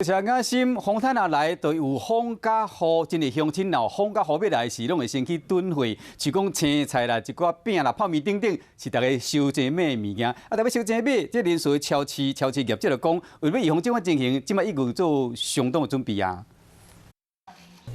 是啊，心風颱若來，就有風佮雨，真濟鄉親若風佮雨欲來時，攏會先去囤貨，像講青菜啦、一寡餅啦、泡麵等等，是逐家收濟買的物件。啊，特別收濟買，這連鎖超市、超市業者就講，為欲預防這款情形，這擺已經做相當的準備啊。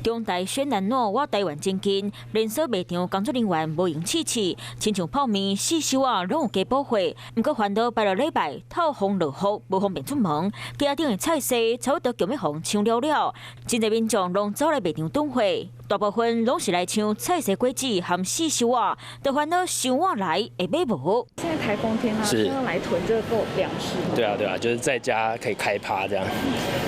中台選南暖倚台灣真近，連鎖賣場工作人員無閒試試，親像泡麵、四手仔攏有加補貨。毋過煩惱拜六禮拜透風落雨，無方便出門，家頂的菜市差不多強欲予人搶了了，真濟民眾攏走來賣場囤貨，大部分攏是來搶菜蒔果子和四手仔，都煩惱傷晚來會買無。現在颱風天啊，是要來囤這個夠糧食。對啊對啊，就是在家可以開趴這樣。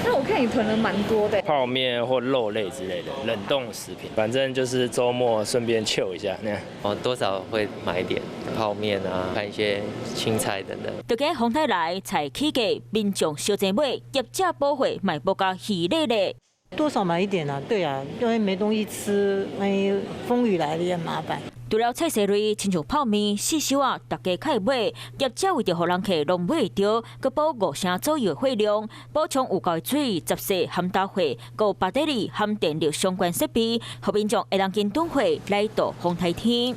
那我看你囤了蠻多的。泡麵或肉類之類的冷凍食品，反正就是週末順便 chill 一下那樣。哦，多少會買點泡麵啊，看一些青菜等等。就驚風颱來，菜起價，民眾相爭買，業者補貨嘛無共虛咧咧。多少買一點啊？對啊，因為沒東西吃，萬一風雨來了也麻煩。除了菜色類，親像泡麵、四手仔，逐家較會買。業者為著予人客攏買會著，閣補五成左右的貨量，補充有夠的水、雜細含豆貨，閣有巴德里含電力相關設備，予民眾會當緊囤貨來度風颱天。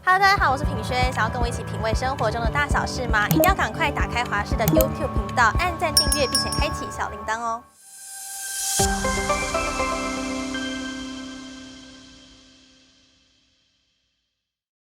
Hello，大家好，我是品軒，想要跟我一起品味生活中的大小事嗎？一定要趕快打開華視的 YouTube 頻道，按讚訂閱，並且開啟小鈴鐺哦。